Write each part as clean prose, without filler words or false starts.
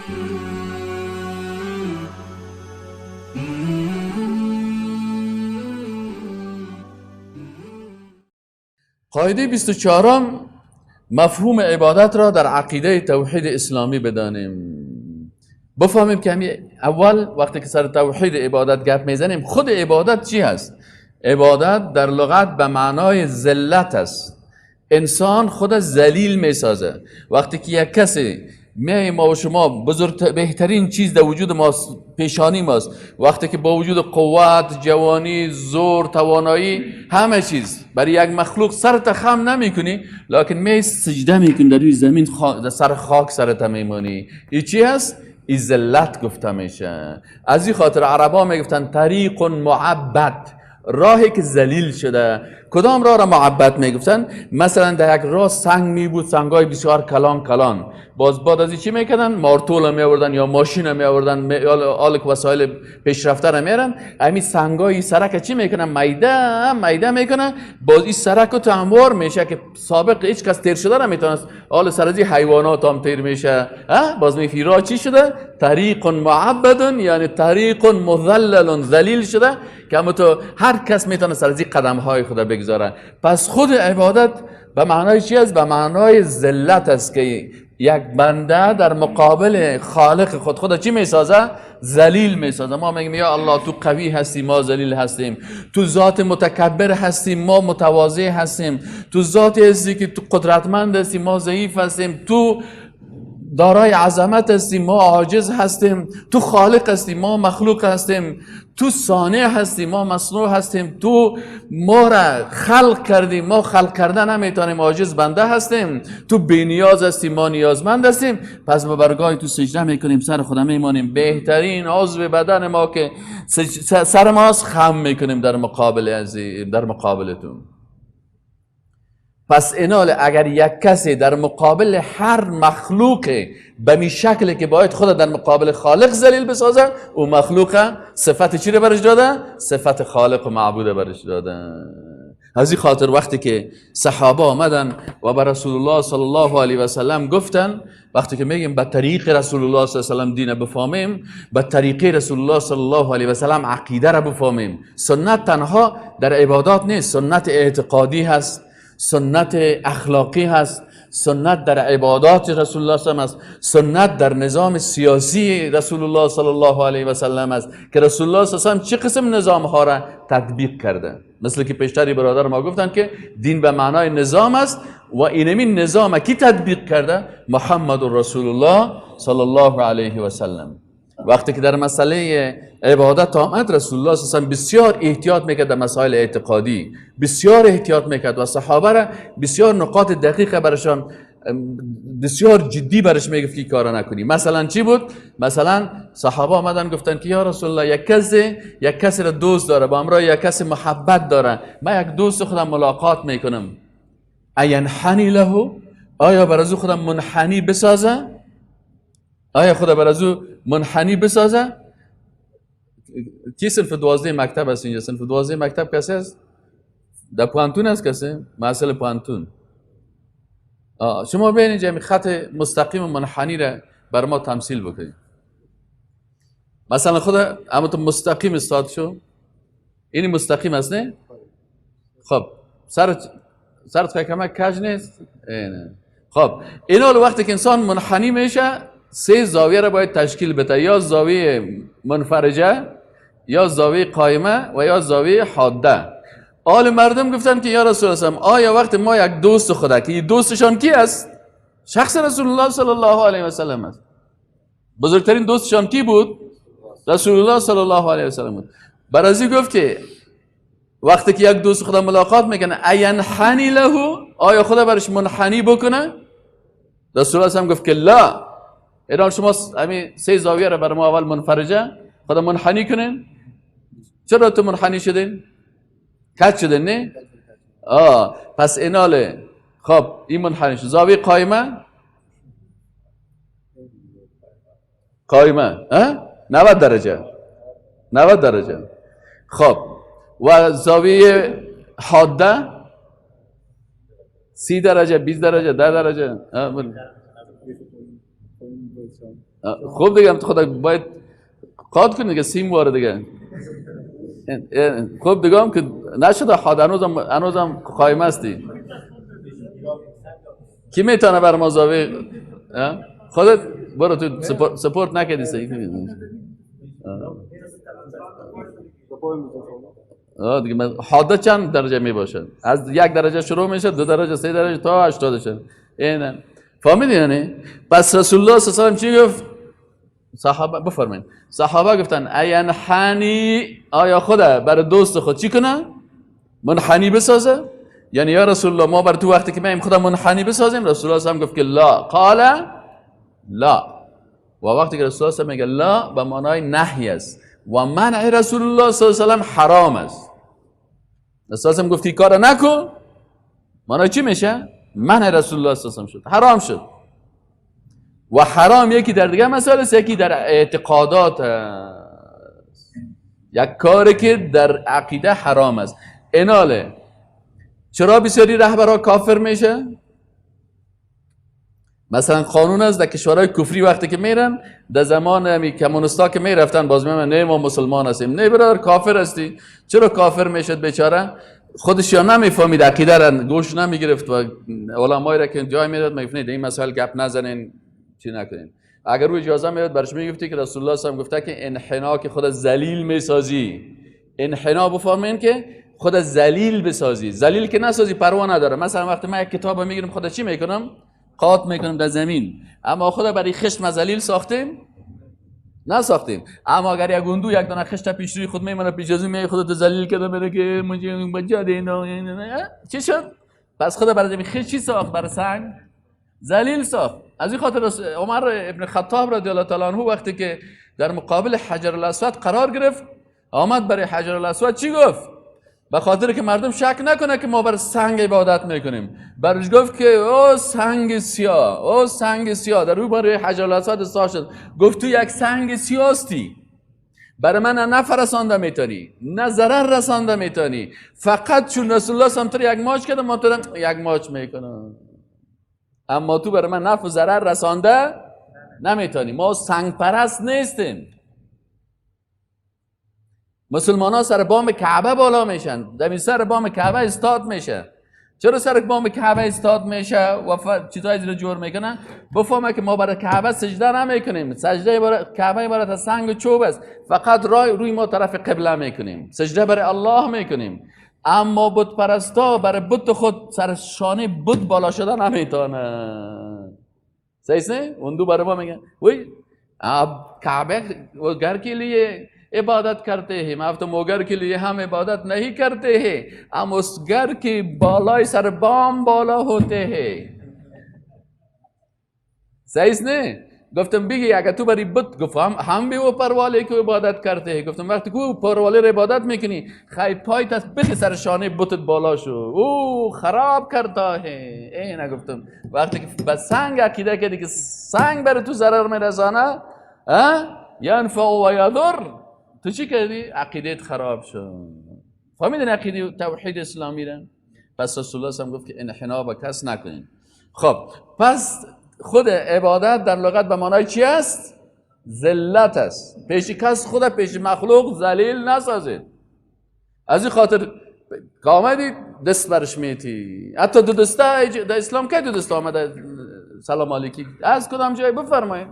قاعده 24، مفهوم عبادت را در عقیده توحید اسلامی بدانیم. بفهمیم که همین اول وقتی که سر توحید عبادت گپ میزنیم، خود عبادت چی هست؟ عبادت در لغت به معنای ذلت است. انسان خود ذلیل میسازه. وقتی که یک کسی می ما و شما بزرگ بهترین چیز در وجود ما پیشانی ماست، وقتی که با وجود قوت، جوانی، زور، توانایی، همه چیز برای یک مخلوق سرت خم نمی کنی، لکن می سجده میکنی در روی زمین، در سر خاک سرت میمانی. این چی هست؟ این ذلت گفته میشه. از این خاطر عربا میگفتن طریق معبد، راهی که ذلیل شده. کدام راه را معبد میگفتن؟ مثلا در یک راه سنگ می بود، سنگای بسیار کلان کلان، باز بعد از این چی میکردن؟ مارتول می آوردن یا ماشین می آوردن، آلک وسایل پیشرفته را میارن، همین سنگای سرک چی میکنن؟ میده میده میکنن، باز این سرک تو هموار میشه که سابق هیچ کس تیر شده نمیتونست، حال سر از حیوانات هم تیر میشه. باز می راه چی شده؟ طریق معبد، یعنی طریق مذلل، ذلیل شده که تو هر کس میتونه سر از قدم های خود بگذاره. پس خود عبادت به معنای چی است؟ به معنای ذلت است که یک بنده در مقابل خالق خود خود چی میسازه؟ ذلیل میسازه. ما میگیم یا الله تو قوی هستی، ما ذلیل هستیم، تو ذات متکبر هستی، ما متواضع هستیم، تو ذات هستی که تو قدرتمند هستی، ما ضعیف هستیم، تو دارای عظمت هستی، ما عاجز هستیم، تو خالق هستی، ما مخلوق هستیم، تو صانع هستی، ما مصنوع هستیم، تو ما را خلق کردی، ما خلق کردن نمیتونیم، عاجز بنده هستیم، تو بی نیاز هستی، ما نیازمند هستیم. پس به برگاه تو سجده میکنیم، سر خدا میمانیم، بهترین عضو بدن ما که سر ماست خم میکنیم در مقابل در مقابلتون. پس اینال اگر یک کسی در مقابل هر مخلوق به می شکلی که باید خود در مقابل خالق ذلیل بسازه، او مخلوق صفت چی رو برش داده؟ صفت خالق و معبود برش داده. از این خاطر وقتی که صحابه آمدن و به رسول الله صلی الله علیه و سلم گفتن، وقتی که میگیم به طریق رسول الله صلی الله علیه و سلم دین بفهمیم، به طریق رسول الله صلی الله علیه و سلم عقیده را بفهمیم. سنت تنها در عبادات نیست، سنت اعتقادی هست، سنت اخلاقی هست، سنت در عبادات رسول الله صلی الله علیه و سلم است، سنت در نظام سیاسی رسول الله صلی الله علیه و سلم است که رسول الله صلی الله علیه و سلم چه قسم نظام ها را تطبیق کرده. مثل که پیشتری برادر ما گفتن که دین به معنای نظام است و اینمین نظام کی تطبیق کرده؟ محمد رسول الله صلی الله علیه و سلم. وقتی که در مسئله عبادت آمد، رسول الله صلی الله علیه و سلم بسیار احتیاط میکرد در مسائل اعتقادی، بسیار احتیاط میکرد و صحابه را بسیار نقاط دقیق برشان بسیار جدی برش میگفت که کارا نکنی. مثلا چی بود؟ مثلا صحابه آمدن گفتن که یا رسول الله یک کسی را دوست داره، با همراه یک کسی محبت داره، من یک دوست خودم ملاقات میکنم، اینحنی له، آیا بر از او خودم منحنی بسازه؟ آیا خدا بر از او منحنی بسازه؟ کی صنف 12 مکتب است اینجا؟ صنف 12 مکتب کسی است؟ در پوانتون است کسی؟ محصل پوانتون. شما ببینید اینجا خط مستقیم منحنی را بر ما تمثیل بکنید. مثلا خدا اما تو مستقیم استاد شو، این مستقیم است نه؟ خب سرت کمک کج نیست؟ اینه. خب اینا وقتی که انسان منحنی میشه، سه زاویه را باید تشکیل بده، یا زاویه منفرجه، یا زاویه قایمه و یا زاویه حاده. آل مردم گفتن که یا رسول الله، آیا وقت ما یک دوست خدا که دوستشان کی است؟ شخص رسول الله صلی الله علیه و سلم است. بزرگترین دوستشان کی بود؟ رسول الله صلی الله علیه و سلم بود. برازی گفت که وقتی که یک دوست خدا ملاقات میکنه، اینحنی له، آیا خدا برش منحنی بکنه؟ رسول الله صلی گفت که لا. ایران شما همین سه زاویه را بر ما اول منفرجه خدا منحنی کنین. چرا تو منحنی شدین؟ کج شدین نه؟ پس ایناله خب این منحنی شد. زاویه قایمه، قایمه 90 درجه، 90 درجه. خب و زاویه حاده 30 درجه، 20 درجه، 10 درجه. خوب دیگه خدا باید قاط کنی دیگه، سیم واره دیگه. خوب دیگه هم که نشده حاد، هنوزم قایم هستی. کی میتونه بر ما زاویه؟ خودت برو تو سپورت نکردی صحیح. دیگه حاده چند درجه می باشد؟ از 1 درجه شروع میشه، 2 درجه، 3 درجه تا 80 شد. اینه فهمیدی یعنی؟ پس رسول الله صلی الله علیه و آله چی گفت؟ صحابه بفرمایید، صحابه گفتن اینحنی، آیا خدا برای دوست خود چی کنه؟ منحنی بسازه؟ یعنی یا رسول الله ما بر تو وقتی که میم خدا منحنی بسازیم؟ رسول الله صلی الله علیه و گفت که لا، قال لا. و وقتی که رسول الله صلی الله علیه و میگه لا، به معنای نهی است و منع رسول الله صلی الله علیه و حرام است. رسول الله گفت این کار نکن، معنای چی میشه؟ منع رسول الله صلی الله علیه و شد، حرام شد. و حرام یکی در دیگه مسائل است، یکی در اعتقادات است. یک کاری که در عقیده حرام است. ایناله چرا بسیاری رهبرها کافر میشه؟ مثلا قانون است در کشورهای کفری وقتی که میرن، در زمان همی کمونستا که میرفتن، باز میگن نه ما مسلمان هستیم. نه برادر کافر هستی. چرا کافر میشد بیچاره؟ خودش یا نمیفهمید، عقیده را گوش نمیگرفت و علمای را که جای میداد میگفت نه این مسائل گپ نزنین، چی نکنین. اگر او اجازه میداد برش میگفتی که رسول الله صلی الله علیه و گفته که انحنا که خود ذلیل میسازی، انحنا بفهمین که خود ذلیل بسازی، ذلیل که نسازی پروا نداره. مثلا وقتی من یک کتاب میگیرم خود چی میکنم؟ قاط میکنم در زمین. اما خدا برای خشم ذلیل ساختیم؟ نساختیم. اما اگر یک گندو یک دانه خشت پیش روی خود میمونه، پیش از می خودت ذلیل کرده میره که چی شد؟ پس خدا برای خشت چی ساخت؟ برای سنگ ذلیل ساخت. از این خاطر عمر ابن خطاب رضی الله تعالی عنه وقتی که در مقابل حجر الاسود قرار گرفت، آمد برای حجر الاسود چی گفت؟ به خاطر که مردم شک نکنه که ما بر سنگ عبادت میکنیم، برش گفت که او سنگ سیاه، او سنگ سیاه. در او برای حجر الاسود استاد شد، گفت تو یک سنگ سیاستی، برای من نه نفع رسانده میتونی نه ضرر رسانده میتونی، فقط چون رسول الله صلی الله علیه و یک ماچ کرده ما تو یک ماچ میکنم، اما تو برای من نفع و ضرر رسانده نمیتونی. ما سنگ پرست نیستیم. مسلمان ها سر بام کعبه بالا میشن، در سر بام کعبه استاد میشه. چرا سر بام کعبه استاد میشه و چیزایی رو جور میکنن؟ بفهمه که ما برای کعبه سجده نمیکنیم، سجده برای کعبه عبارت از سنگ و چوب است، فقط روی ما طرف قبله میکنیم، سجده برای الله میکنیم. اما بت پرستا برای بت خود سر شانه بت بالا شده نمیتونه. صحیح نه؟ اون دو برای ما میگن وای اب کعبه و گھر کے لیے عبادت کرتے ہیں، ما تو موگر کے لیے ہم عبادت نہیں کرتے ہیں، ہم اس گھر کے بالای سر بام بالا ہوتے ہیں. صحیح نه؟ گفتم بگی اگر تو بری بت، گفت هم بھی وہ پرواله کو عبادت کرتے ہیں. گفتم وقتی که پرواله رو عبادت میکنی خی پایت از بخی سر شانه بتت بالا شو، او خراب کرتا ہے. ای نه، گفتم وقتی که به سنگ عقیده کردی که سنگ بر تو ضرر میرسانه، ینفع و یضر، تو چی کردی؟ عقیدت خراب شد. فهمیدن عقیده توحید اسلامی را؟ پس رسول الله هم گفت که انحنا با کس نکنین. خب پس خود عبادت در لغت به معنای چی است؟ ذلت است. پیش کس خود پیش مخلوق ذلیل نسازید. از این خاطر که آمدی دست برش میتی، حتی دو دسته در اسلام که دو دسته آمده سلام علیکی از کدام جای بفرمایید؟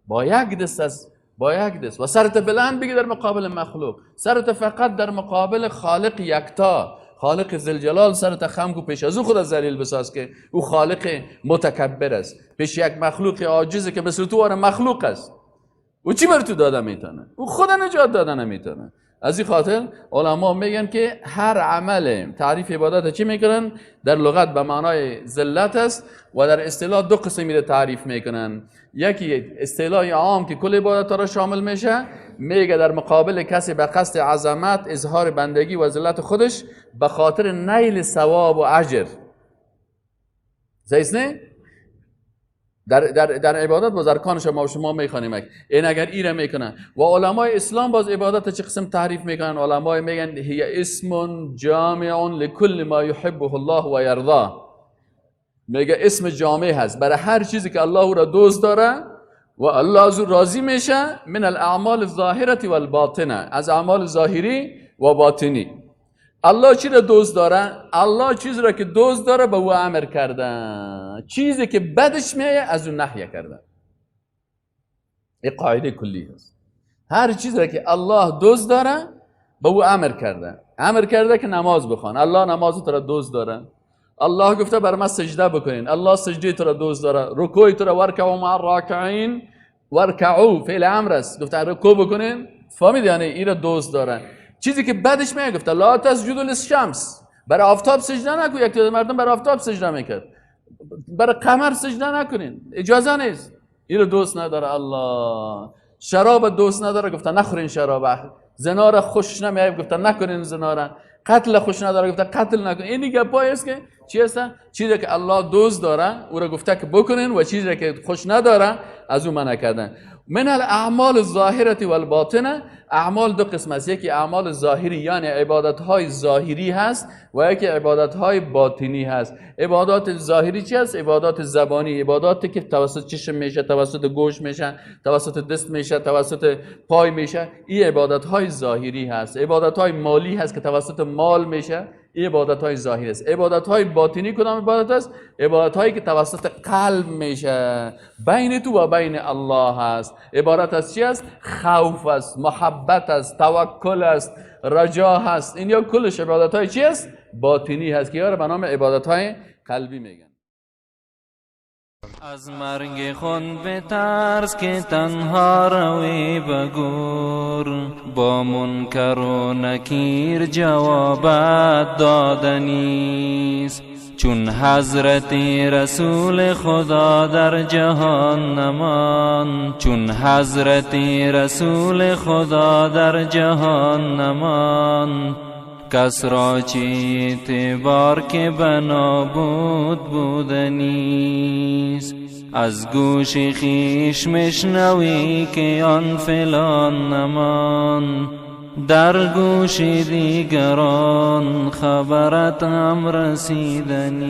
با یک دست است، با یک دست و سرت بلند بگی در مقابل مخلوق، سرت فقط در مقابل خالق یکتا، خالق ذوالجلال سرت خم کو، پیش از او خود ذلیل بساز که او خالق متکبر است، پیش یک مخلوق عاجزه که مثل تو آره مخلوق است، او چی بر تو داده میتونه؟ او خود نجات داده نمیتونه. از این خاطر علما میگن که هر عمل تعریف عبادت چی میکنن؟ در لغت به معنای ذلت است و در اصطلاح دو قسمی رو تعریف میکنن. یکی اصطلاح عام که کل عبادت را شامل میشه، میگه در مقابل کسی به قصد عظمت، اظهار بندگی و ذلت خودش به خاطر نیل ثواب و اجر. صحیح نه؟ در در در عبادت باز ارکانش ما شما میخوانیم. این اگر ایره میکنن و علمای اسلام باز عبادت چه قسم تعریف میکنن؟ علمای میگن هی اسم جامع لكل ما يحبه الله و یرضاه. میگه اسم جامع هست برای هر چیزی که الله او را دوست داره و الله از او راضی میشه. من الاعمال الظاهره والباطنه، از اعمال ظاهری و باطنی. الله چی را دوست داره؟ الله چیزی را که دوست داره به او امر کرده، چیزی که بدش میایه از او نهی کرده. این قاعده کلی هست. هر چیزی را که الله دوست داره به او امر کرده. امر کرده که نماز بخوان، الله نماز تو را دوست داره. الله گفته بر من سجده بکنین، الله سجده تو را دوست داره. رکوع تو را ورکعوا مع الراکعین، ورکعوا فعل امر است، گفته رکوع بکنین. فهمید؟ یعنی این را دوست داره. چیزی که بدش میاد گفته لا تسجدوا للشمس، برای آفتاب سجده نکن. یک تعداد مردم برای آفتاب سجده میکرد، برای قمر سجده نکنین، اجازه نیست. این رو دوست نداره الله. شراب دوست نداره، گفته نخورین شراب. زنا را خوش نمیاد، گفته نکنین زنا را. قتل خوش نداره، گفته قتل نکن. این گپای است که چی است؟ چیزی که الله دوست داره او را گفته که بکنین و چیزی که خوش نداره از او منع کردن. من الاعمال الظاهره والباطنه، اعمال دو قسم است، یکی اعمال ظاهری یعنی عبادت های ظاهری هست و یکی عبادت های باطنی هست. عبادات ظاهری چی هست؟ عبادات زبانی، عباداتی که توسط چشم میشه، توسط گوش میشه، توسط دست میشه، توسط پای میشه، این عبادت های ظاهری هست. عبادت های مالی هست که توسط مال میشه، این عبادت های ظاهری است. عبادت های باطنی کدام عبادت است؟ عبادت هایی که توسط قلب میشه، بین تو و بین الله هست. عبارت از چی است؟ خوف است، محبت است، توکل است، رجا هست. این یا کلش عبادت های چی است؟ باطنی هست که یاره به نام عبادت های قلبی میگن. از مرگ خون بترس که تنها روی بگور، با منکر و نکیر جوابت دادنیست. چون حضرت رسول خدا در جهان نمان، چون حضرت رسول خدا در جهان نمان، کس را چه اعتبار که بنا بود بودنیست. از گوش خویش مشنوی که آن فلان نمان، در گوش دیگران خبرت هم رسیدنیست.